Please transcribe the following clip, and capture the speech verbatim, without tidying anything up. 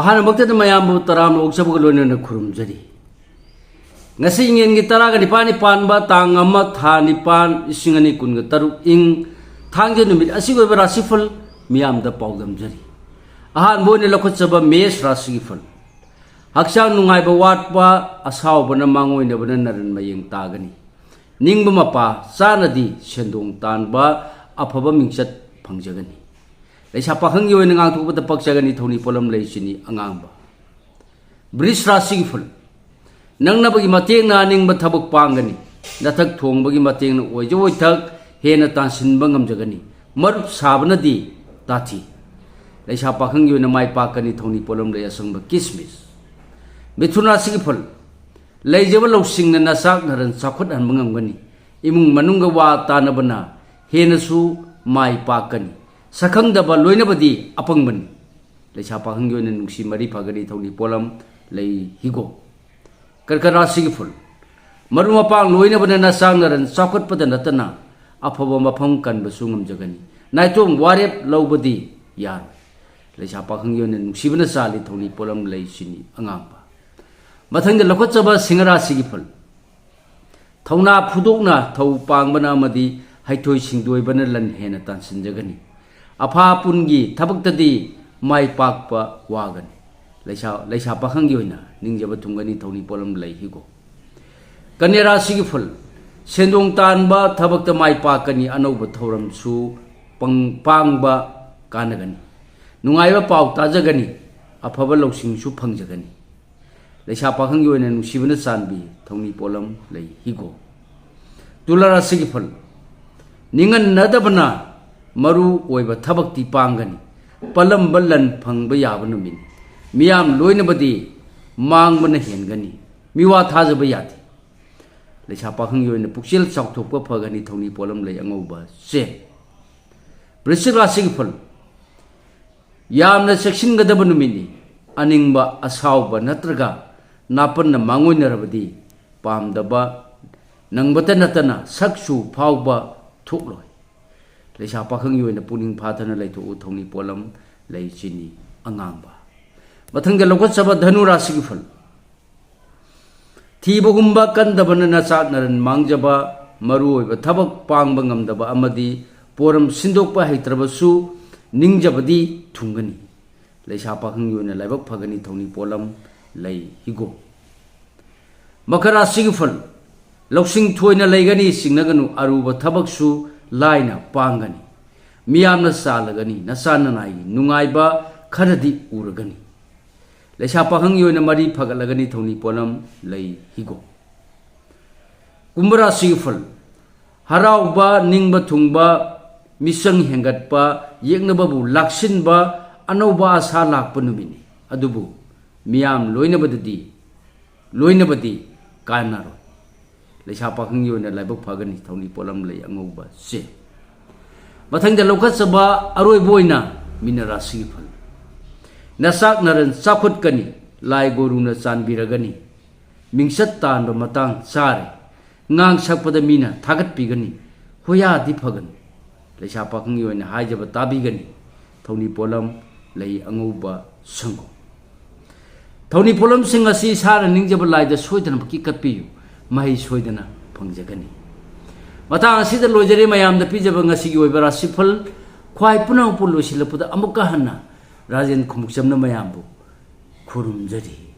ꯑꯍꯥꯟꯕꯃꯛꯇꯗ ꯃꯌꯥꯝꯕꯨ ꯇꯔꯥꯝꯅ ꯑꯣꯛꯆꯕꯒ ꯂꯣꯏꯅꯅ ꯈꯨꯔꯨꯝꯖꯔꯤ꯫ ꯉꯁꯤ ꯏꯉꯦꯟꯒꯤ ꯇꯔꯥꯒ ꯅꯤꯄꯥꯜꯅꯤ ꯄꯥꯟꯕ, ꯇꯥꯡ ꯑꯃ, ꯊꯥ ꯅꯤꯄꯥꯜ, ꯂꯤꯁꯤꯡ ꯑꯅꯤ ꯀꯨꯟꯒ ꯇꯔꯨꯛ, ꯏꯪ ꯊꯥꯡꯖ ꯅꯨꯃꯤꯠ ꯑꯁꯤꯒꯤ ꯑꯣꯏꯕ ꯔꯥꯁꯤꯐꯜ ꯃꯤꯌꯥꯝꯗ ꯄꯥꯎꯗꯝꯖꯔꯤ꯫ ꯑꯍꯥꯟꯕ ꯑꯣꯏꯅ ꯂꯧꯈꯠꯆꯕ ꯃꯦꯁ ꯔꯥꯁꯤꯒꯤ ꯐꯜ꯫ ꯍꯛꯆꯥꯡ ꯅꯨꯡꯉꯥꯏꯕ ꯋꯥꯠꯄ, ꯑꯁꯥꯎꯕꯅ ꯃꯥꯡꯑꯣꯏꯅꯕꯅ ꯅꯔꯟ ꯃꯌꯦꯡ ꯇꯥꯒꯅꯤ꯫ ꯅꯤꯡꯕ ꯃꯄꯥ ꯆꯥꯅꯗꯤ ꯁꯦꯟꯗꯣꯡ ꯇꯥꯟꯕ, ꯑꯐꯕ ꯃꯤꯡꯆꯠ ꯐꯪꯖꯒꯅꯤ꯫ ꯂꯩꯁꯥ ꯄꯥꯈꯪꯒꯤ ꯑꯣꯏꯅ ꯉꯥꯡꯊꯣꯛꯄꯗ ꯄꯛꯆꯒꯅꯤ, ꯊꯧꯅꯤ ꯄꯣꯠꯂꯝ ꯂꯩ ꯆꯤꯅꯤ ꯑꯉꯥꯡꯕ꯫ ꯕ꯭ꯔꯤꯖ ꯔꯥꯁꯤꯒꯤ ꯐꯨꯜ꯫ ꯅꯪꯅꯕꯒꯤ ꯃꯇꯦꯡꯅ ꯑꯅꯤꯡꯕ ꯊꯕꯛ ꯄꯥꯡꯒꯅꯤ꯫ ꯅꯊꯛ ꯊꯣꯡꯕꯒꯤ ꯃꯇꯦꯡꯅ ꯑꯣꯏꯖ ꯑꯣꯏꯊꯛ ꯍꯦꯟꯅ ꯇꯥꯟꯁꯤꯟꯕ ꯉꯝꯖꯒꯅꯤ꯫ ꯃꯔꯨꯞ ꯁꯥꯕꯅꯗꯤ ꯇꯥꯊꯤ꯫ ꯂꯩꯁꯥ ꯄꯥꯈꯪꯒꯤ ꯑꯣꯏꯅ ꯃꯥꯏ ꯄꯥꯛꯀꯅꯤ, ꯊꯧꯅꯤ ꯄꯣꯠꯂꯝ ꯂꯩ ꯑꯁꯪꯕ ꯀꯤꯁꯃꯤꯁ꯫ ꯃꯤꯊꯨꯟ ꯔꯥꯁꯤꯒꯤ ꯐꯨꯜ꯫ ꯂꯩꯖꯕ ꯂꯧꯁꯤꯡꯅ ꯅꯆꯥꯛ ꯅꯔꯟ ꯆꯥꯎꯈꯠꯍꯟꯕ ꯉꯝꯒꯅꯤ꯫ ꯏꯃꯨꯡ ꯃꯅꯨꯡꯒ ꯋꯥ ꯇꯥꯅꯕꯅ ꯍꯦꯟꯅꯁꯨ ꯃꯥꯏ ꯄꯥꯛꯀꯅꯤ꯫ ꯁꯛꯈꯪꯗꯕ ꯂꯣꯏꯅꯕꯗꯤ ꯑꯄꯪꯕꯅꯤ꯫ ꯂꯩꯁꯥ ꯄꯥꯈꯪꯒꯤ ꯑꯣꯏꯅ ꯅꯨꯡꯁꯤ ꯃꯔꯤ ꯐꯒꯅꯤ, ꯊꯧꯅꯤ ꯄꯣꯠꯂꯝ ꯂꯩ ꯍꯤꯒꯣꯛ꯫ ꯀꯔꯀꯠ ꯔꯥꯁꯤꯒꯤ ꯐꯨꯜ꯫ ꯃꯔꯨꯞ ꯃꯄꯥꯡ ꯂꯣꯏꯅꯕꯅ ꯅꯆꯥꯛ ꯅꯔꯟ ꯆꯥꯎꯈꯠꯄꯗ ꯅꯠꯇꯅ ꯑꯐꯕ ꯃꯐꯝ ꯀꯟꯕꯁꯨ ꯉꯝꯖꯒꯅꯤ꯫ ꯅꯥꯏꯇꯣꯝ ꯋꯥꯔꯦꯞ ꯂꯧꯕꯗꯤ ꯌꯥꯔꯣꯏ꯫ ꯂꯩꯁꯥ ꯄꯥꯈꯪꯒꯤ ꯑꯣꯏꯅ ꯅꯨꯡꯁꯤꯕꯅ ꯆꯥꯜꯂꯤ, ꯊꯧꯅꯤ ꯄꯣꯠꯂꯝ ꯂꯩ ꯆꯤꯅꯤ ꯑꯉꯥꯡꯕ꯫ ꯃꯊꯪꯗ ꯂꯧꯈꯠꯆꯕ ꯁꯤꯡꯍ ꯔꯥꯁꯤꯒꯤ ꯐꯜ꯫ ꯊꯧꯅꯥ ꯐꯨꯗꯣꯛꯅ ꯊꯧ ꯄꯥꯡꯕꯅ ꯑꯃꯗꯤ ꯍꯩꯊꯣꯏ ꯁꯤꯡꯊꯣꯏꯕꯅ ꯂꯟ ꯍꯦꯟꯅ ꯇꯥꯟꯁꯤꯟꯖꯒꯅꯤ꯫ ꯑꯐꯥ ꯄꯨꯟꯒꯤ ꯊꯕꯛꯇꯗꯤ ꯃꯥꯏ ꯄꯥꯛꯄ ꯋꯥꯒꯅꯤ꯫ ꯂꯩꯁꯥ, ꯂꯩꯁꯥ ꯄꯥꯈꯪꯒꯤ ꯑꯣꯏꯅ ꯅꯤꯡꯖꯕ ꯊꯨꯡꯒꯅꯤ, ꯊꯧꯅꯤ ꯄꯣꯠꯂꯝ ꯂꯩ ꯍꯤꯒꯣꯛ꯫ ꯀꯟꯌꯥ ꯔꯥꯁꯤꯒꯤ ꯐꯨꯜ꯫ ꯁꯦꯟꯗꯣꯡ ꯇꯥꯟꯕ ꯊꯕꯛꯇ ꯃꯥꯏ ꯄꯥꯛꯀꯅꯤ, ꯑꯅꯧꯕ ꯊꯧꯔꯝꯁꯨ ꯄꯪ-, ꯄꯥꯡꯕ ꯀꯥꯟꯅꯒꯅꯤ꯫ ꯅꯨꯡꯉꯥꯏꯕ ꯄꯥꯎ ꯇꯥꯖꯒꯅꯤ, ꯑꯐꯕ ꯂꯧꯁꯤꯡꯁꯨ ꯐꯪꯖꯒꯅꯤ꯫ ꯂꯩꯁꯥ ꯄꯥꯈꯪꯒꯤ ꯑꯣꯏꯅ ꯅꯨꯡꯁꯤꯕꯅ ꯆꯥꯟꯕꯤ, ꯊꯧꯅꯤ ꯄꯣꯠꯂꯝ ꯂꯩ ꯍꯤꯒꯣꯛ꯫ ꯇꯨꯂꯥ ꯔꯥꯁꯤꯒꯤ ꯐꯜ꯫ ꯅꯤꯡꯍꯟꯅꯗꯕꯅ ꯃꯔꯨ ꯑꯣꯏꯕ ꯊꯕꯛꯇꯤ ꯄꯥꯡꯒꯅꯤ꯫ ꯄꯜꯂꯝꯕ ꯂꯟ ꯐꯪꯕ ꯌꯥꯕ ꯅꯨꯃꯤꯠꯅꯤ꯫ ꯃꯤꯌꯥꯝ ꯂꯣꯏꯅꯕꯗꯤ ꯃꯥꯡꯕꯅ ꯍꯦꯟꯒꯅꯤ꯫ ꯃꯤꯋꯥ ꯊꯥꯖꯕ ꯌꯥꯗꯦ꯫ ꯂꯩꯁꯥ ꯄꯥꯈꯪꯒꯤ ꯑꯣꯏꯅ ꯄꯨꯛꯆꯦꯜ ꯆꯥꯎꯊꯣꯛꯄ ꯐꯒꯅꯤ, ꯊꯧꯅꯤ ꯄꯣꯠꯂꯝ ꯂꯩ ꯑꯉꯧꯕ ꯆꯦ꯫ ꯕ꯭ꯔꯤꯁꯤꯛ ꯔꯥꯁꯤꯒꯤ ꯐꯜ꯫ ꯌꯥꯝꯅ ꯆꯦꯛꯁꯤꯟꯒꯗꯕ ꯅꯨꯃꯤꯠꯅꯤ꯫ ꯑꯅꯤꯡꯕ, ꯑꯁꯥꯎꯕ ꯅꯠꯇ꯭ꯔꯒ ꯅꯥꯄꯟꯅ ꯃꯥꯡꯑꯣꯏꯅꯔꯕꯗꯤ ꯄꯥꯝꯗꯕ ꯅꯪꯕꯇ ꯅꯠꯇꯅ ꯁꯛꯁꯨ ꯐꯥꯎꯕ ꯊꯣꯛꯂꯣꯏ꯫ ꯂꯩꯁꯥ ꯄꯥꯈꯪꯒꯤ ꯑꯣꯏꯅ ꯄꯨꯛꯅꯤꯡ ꯐꯥꯊꯅ ꯂꯩꯊꯣꯛꯎ, ꯊꯧꯅꯤ ꯄꯣꯠꯂꯝ ꯂꯩ ꯆꯤꯅꯤ ꯑꯉꯥꯡꯕ꯫ ꯃꯊꯪꯗ ꯂꯧꯈꯠꯆꯕ ꯙꯅꯨ ꯔꯥꯁꯤꯒꯤ ꯐꯜ꯫ ꯊꯤꯕꯒꯨꯝꯕ ꯀꯟꯗꯕꯅ ꯅꯆꯥꯛ ꯅꯔꯟ ꯃꯥꯡꯖꯕ, ꯃꯔꯨꯑꯣꯏꯕ ꯊꯕꯛ ꯄꯥꯡꯕ ꯉꯝꯗꯕ ꯑꯃꯗꯤ ꯄꯣꯔꯝ ꯁꯤꯟꯗꯣꯛꯄ ꯍꯩꯇ꯭ꯔꯕꯁꯨ ꯅꯤꯡꯖꯕꯗꯤ ꯊꯨꯡꯒꯅꯤ꯫ ꯂꯩꯁꯥ ꯄꯥꯈꯪꯒꯤ ꯑꯣꯏꯅ ꯂꯥꯏꯕꯛ ꯐꯒꯅꯤ꯫ ꯊꯧꯅꯤ ꯄꯣꯠꯂꯝ ꯂꯩ ꯍꯤꯒꯣꯛ꯫ ꯃꯀꯔ ꯔꯥꯁꯤꯒꯤ ꯐꯜ꯫ ꯂꯧꯁꯤꯡ ꯊꯣꯏꯅ ꯂꯩꯒꯅꯤ, ꯆꯤꯡꯅꯒꯅꯨ꯫ ꯑꯔꯨꯕ ꯊꯕꯛꯁꯨ ꯂꯥꯏꯅ ꯄꯥꯡꯒꯅꯤ꯫ ꯃꯤꯌꯥꯝꯅ ꯆꯥꯜꯂꯒꯅꯤ꯫ ꯅꯆꯥ ꯅꯅꯥꯏꯒꯤ ꯅꯨꯡꯉꯥꯏꯕ ꯈꯔꯗꯤ ꯎꯔꯒꯅꯤ꯫ ꯂꯩꯁꯥ ꯄꯥꯈꯪꯒꯤ ꯑꯣꯏꯅ ꯃꯔꯤ ꯐꯒꯠꯂꯒꯅꯤ꯫ ꯊꯧꯅꯤ ꯄꯣꯠꯂꯝ ꯂꯩ ꯍꯤꯒꯣꯛ꯫ ꯀꯨꯝꯚ ꯔꯥꯁꯤꯒꯤ ꯐꯜ꯫ ꯍꯔꯥꯎꯕ, ꯅꯤꯡꯕ ꯊꯨꯡꯕ, ꯃꯤꯆꯪ ꯍꯦꯟꯒꯠꯄ, ꯌꯦꯛꯅꯕꯕꯨ ꯂꯥꯛꯁꯤꯟꯕ, ꯑꯅꯧꯕ ꯑꯁꯥ ꯂꯥꯛꯄ ꯅꯨꯃꯤꯠꯅꯤ꯫ ꯑꯗꯨꯕꯨ ꯃꯤꯌꯥꯝ ꯂꯣꯏꯅꯕꯗꯗꯤ, ꯂꯣꯏꯅꯕꯗꯤ ꯀꯥꯟꯅꯔꯣꯏ꯫ ꯂꯩꯁꯥ ꯄꯥꯈꯪꯒꯤ ꯑꯣꯏꯅ ꯂꯥꯏꯕꯛ ꯐꯒꯅꯤ꯫ ꯊꯧꯅꯤ ꯄꯣꯠꯂꯝ ꯂꯩ ꯑꯉꯧꯕ ꯆꯦ꯫ ꯃꯊꯪꯗ ꯂꯧꯈꯠꯆꯕ ꯑꯔꯣꯏꯕ ꯑꯣꯏꯅ ꯃꯤꯅ ꯔꯥꯁꯤꯒꯤ ꯐꯜ꯫ ꯅꯆꯥꯛ ꯅꯔꯟ ꯆꯥꯎꯈꯠꯀꯅꯤ꯫ ꯂꯥꯏ ꯒꯣꯔꯨꯅ ꯆꯥꯟꯕꯤꯔꯒꯅꯤ꯫ ꯃꯤꯡꯆꯠ ꯇꯥꯟꯕ ꯃꯇꯥꯡ ꯆꯥꯔꯦ꯫ ꯉꯥꯡ ꯁꯛꯄꯗ ꯃꯤꯅ ꯊꯥꯒꯠꯄꯤꯒꯅꯤ꯫ ꯍꯣꯌꯥꯗꯤ ꯐꯒꯅꯤ꯫ ꯂꯩꯁꯥ ꯄꯥꯈꯪꯒꯤ ꯑꯣꯏꯅ ꯍꯥꯏꯖꯕ ꯇꯥꯕꯤꯒꯅꯤ꯫ ꯊꯧꯅꯤ ꯄꯣꯠꯂꯝ ꯂꯩ ꯑꯉꯧꯕ ꯁꯪꯒꯣꯝ꯫ ꯊꯧꯅꯤ ꯄꯣꯠꯂꯝꯁꯤꯡ ꯑꯁꯤ ꯏꯁꯥꯅ ꯅꯤꯡꯖꯕ ꯂꯥꯏꯗ ꯁꯣꯏꯗꯅꯃꯛꯀꯤ ꯀꯠꯄꯤꯌꯨ꯫ ꯃꯍꯩ ꯁꯣꯏꯗꯅ ꯐꯪꯖꯒꯅꯤ꯫ ꯃꯇꯥꯡ ꯑꯁꯤꯗ ꯂꯣꯏꯖꯔꯦ ꯃꯌꯥꯝꯗ ꯄꯤꯖꯕ ꯉꯁꯤꯒꯤ ꯑꯣꯏꯕ ꯔꯥꯁꯤꯐꯜ꯫ ꯈ꯭ꯋꯥꯏ ꯄꯨꯝꯅꯃꯛꯄꯨ ꯂꯣꯏꯁꯤꯜꯂꯛꯄꯗ ꯑꯃꯨꯛꯀ ꯍꯟꯅ ꯔꯥꯖꯦꯟ ꯈꯣꯡꯎꯞꯆꯝꯅ ꯃꯌꯥꯝꯕꯨ ꯈꯨꯔꯨꯝꯖꯔꯤ꯫